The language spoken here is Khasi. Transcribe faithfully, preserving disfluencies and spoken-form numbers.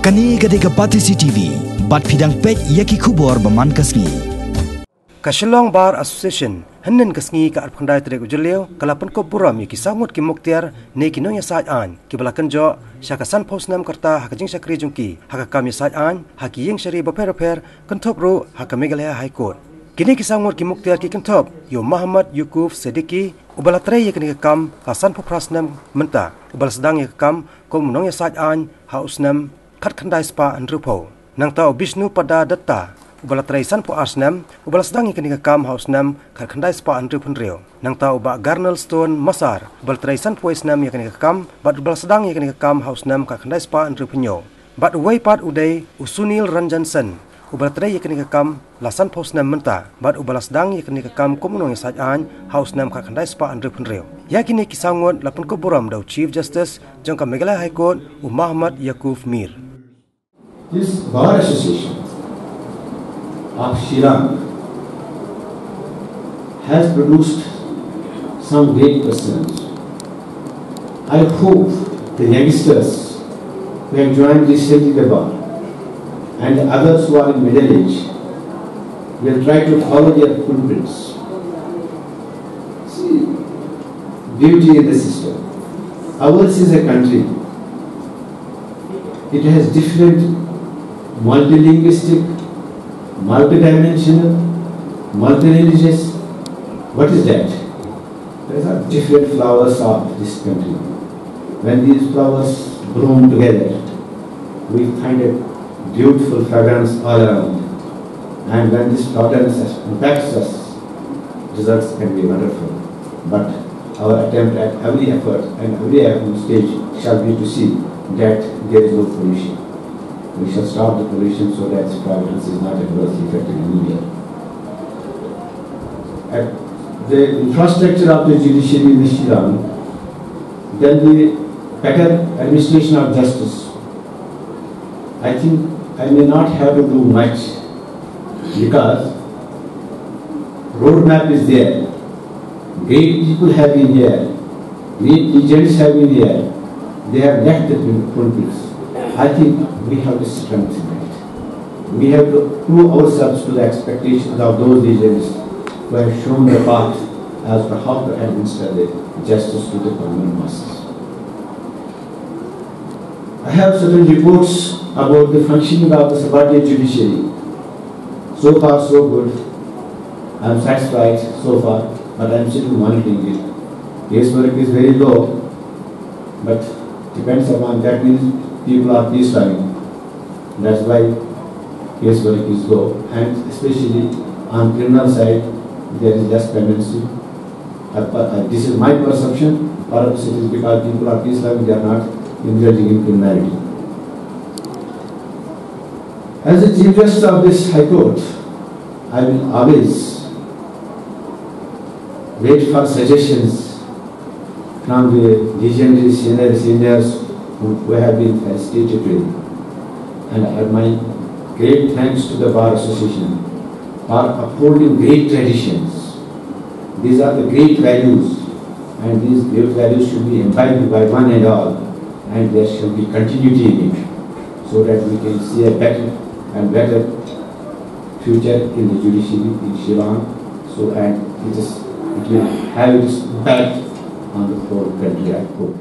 Kane ka dei ka Batesi T V, bad phi dang peit ïa ki khubor ba man ka sngi. Ka Shillong Bar Association, hynnin ka sngi ka arphew khyndai tarik u Jylliew, ka la pynkup burom ïa ki saw ngut ki muktiar ne ki nongïasaid aiñ, kiba la kynjoh sha ka sanphew snem ka rta ha ka jingshakri jong ki ha ka kam ïasaid aiñ ha ki ïing shari bapher bapher, kynthup ruh ha ka Meghalaya High Court. Kine ki saw ngut ki muktiar ki kynthup ïa u Mohammad Yaqub Siddiqui, uba la trei ïa kane ka kam la sanphew phra snem mynta, uba la sdang ïa ka kam kum u nongïasaid aiñ ha u snem khatkhyndai spah hynriewphew. Nangta u Bishnu Pada Dutta, uba la trei sanphew ar snem, uba la sdang ïa kane ka kam ha u snem khatkhyndai spah hynriewphew hynriew. Nangta u Bah Garnel Stone Massar, uba la trei sanphew wei snem ïa kane ka kam, bad uba la sdang ïa kane ka kam ha u snem khatkhyndai spah hynriewphew hynñiew. Bad uwei pat u dei u Sunil Ranjan Sen, uba la trei ïa kane ka kam la sanphew snem mynta, bad uba la sdang ïa kane ka kam kum u nongïasaid aiñ ha u snem khatkhyndai spah hynriewphew hynriew. Ïa kine ki saw ngut la pynkup burom da u Chief Justice jong ka Meghalaya High Court, u Mohammad Yaqub Mir. This Bar Association of Shillong has produced some great persons. I hope the youngsters who have joined recently the bar and the others who are in middle age will try to follow their footprints. See, beauty in the system. Ours is a country. It has different multilinguistic, multidimensional, multireligious. What is that? There are different flowers of this country. When these flowers bloom together, we find a beautiful fragrance all around. And when this fragrance impacts us, results can be wonderful. But our attempt at every effort and every stage shall be to see that there is no pollution. We shall stop the pollution so that the province is not adversely affected in India. At the infrastructure of the judiciary in Shillong, then the better administration of justice. I think I may not have to do much because roadmap is there. Great people have been here. Great legends have been here. They have left the pulpits. I think we have to strengthen that. We have to prove ourselves to the expectations of those legends who have shown the path as to how to administer the justice to the common masses. I have certain reports about the functioning of the subordinate judiciary. So far, so good. I'm satisfied so far, but I'm still monitoring it. Casework is very low, but depends upon that means people are peace loving. That's why casework is low, and especially on criminal side, there is less pendency. Uh, but, uh, this is my perception. Perhaps it is because people are peace loving, they are not indulging in criminality. As the Chief Justice of this High Court, I will always wait for suggestions from the legendary senior seniors who, who have been felicitated. And I have my great thanks to the Bar Association for upholding great traditions. These are the great values, and these great values should be imbibed by one and all, and there should be continuity in it, so that we can see a better and better future in the judiciary in Shillong. So, and it is, it will have its impact on the whole country, I hope.